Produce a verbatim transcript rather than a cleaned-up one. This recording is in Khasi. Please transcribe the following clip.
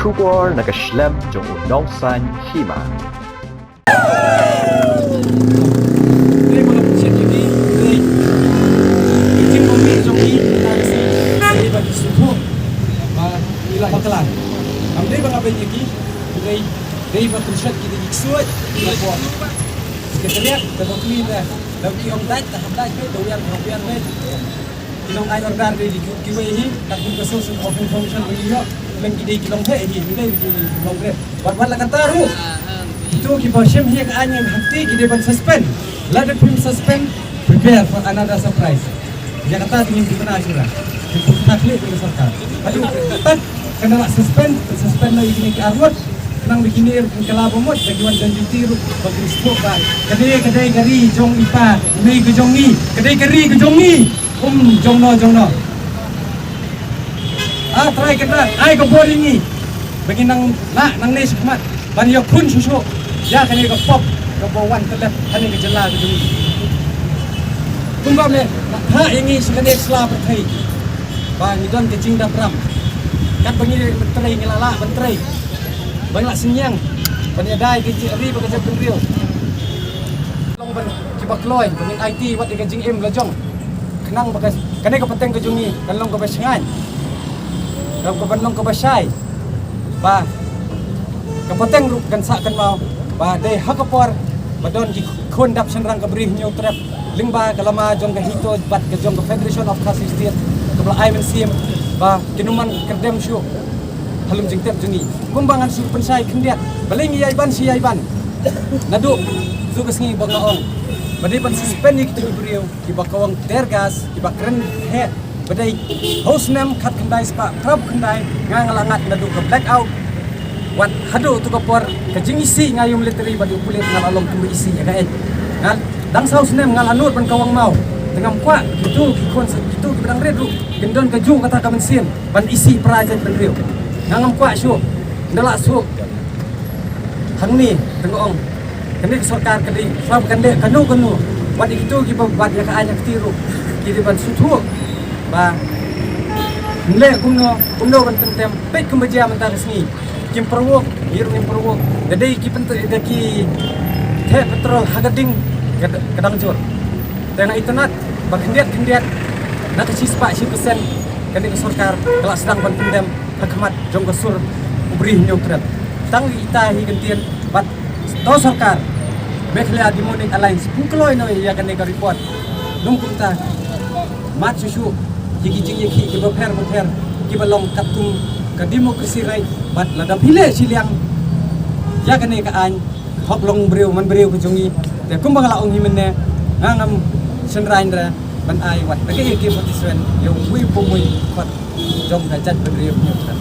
Khubor na ka shlem jong u nongsan hima. Dei ba la pynshit ïa ki, dei ki jingmih jong ki, dei ba ki sngewthuh ba ki la bakla. Am dei ba la beiñ ïa ki, dei, dei ba pynshit ki, dei ki ksuid, la pok. Ki teriak, da ba kli da, da ki ong dait, da hap dait, da wiar, da wiar, dait. Ki long ai order dei ki, kiwei hi, kat kum ka source of information ba ngi ïoh, lem ki dei ki long heh hi, ki dei ki long red. Wat wat la kata ruh. Kito kiba shim hi ka aiñ hangtei ki dei ban suspend. Lada phim suspend, prepare for another surprise. Ïa kata te ngin pynbna shuwa. Ki pynthak leh ki sorkar. Aduh, tat, kane la suspend, suspend noh ïa kine ki arngut. Khnang ba kine ruh kin kylla ba mut, ba ki wan don duty ruh, ba kin sngewthuh ba. Ka dei, ka dei ka ri jong i pa, i mei ka jong ngi. Ka dei ka ri ka jong ngi. Um, jong no, jong no. Ah, Trai Kynrad, ai ka bor ïa ngi. Ba ngin nang lah nangne shakhmat ban ïakhun shuh shuh ïa kane ka pop kaba wan tyllep ha kane ka jylla ka jong ngi. Kumba me la thah ïa ngi sha kane ka sla pyrthei ba ngi don ka jingdap ram. Katba ngi dei ban trei ngi la lah ban trei. Ba ngi la synñiang ban ïada ïa ka ri bad ka jaitbynriew. Long ban kiba kloi ba ngin aiti wat ïa ka jingim la jong. Khnang ba ka, kane ka pateng ka jong ngi kan long kaba shngaiñ. Kan long kaba, long kaba shai. Ba ka pateng ruh kan sah kynmaw ba dei ha ka por ba don ki khun dap shynrang ka Bri Hynñiewtrep lyngba ka lama jong ka HITO bad ka jong ka Federation of Khasi State kaba la ai mynsiem ba kin ym man kyrdem shuh ha lum jingtep jong ngi. Kumba ngan shu pynshai khyndiat, balei ngi ïai ban shi ïai ban. Naduh tu ka sngi ba nga ong ba dei ban suspend ïa kito ki briew kiba kawang tear gas, kiba kren heh, ba dei ha u snem khatkhyndai spah phra phew khyndai nga nga la ngat naduh ka blackout. Wat haduh tu ka por ka jingisih nga ïa u military bad ïa u pulit nga la long kum ba isih ïa ka aiñ. Nga dang saw snem nga la nud ban kawang maw. Te ngam kwah kito ki khun sa kito kiba dang rit ruh kin don ka ju kata ka mynsiem ban isih para jaitbynriew. Nga ngam kwah shuh. Nda la shuh. Hangne te nga ong kane ka sorkar ka dei shuwa ba kan leh kano kano. Wat ïa kito kiba bat ïa ka aiñ ha kti ruh ki dei ban sngewthuh ba ngi leh kumno kumno ban pyntem. Peit kumba jia mynta ka sngi. Kim pyrwok, ngi ruh ngim pyrwok. Da dei ki pynte, da ki theh petrol ha ka ding ka, ka dang jur. Te nga itynnad ba khyndiat khyndiat na ka shispah shi percent kane ka sorkar ka la sdang ban pyndem ha khmat jong ka sur u Bri Hynñiewtrep. Tang ita hi kyntien bad to sorkar Meghalaya Demonic Alliance pynkloi noh ïa kane ka report. Nongkumta mat shuh shuh ïa ki jingïakhih kiba pher ba pher kiba long katkum ka democracy right bad lada phi leh shiliang ïa kane ka aiñ hok long briew man briew ka jong ngi. Te kumba nga la ong hi mynne nga ngam shynraiñ re ban ai wat da ka A K forty-seven ïa uwei pa uwei khot jong ka jaitbynriew Hynñiewtrep.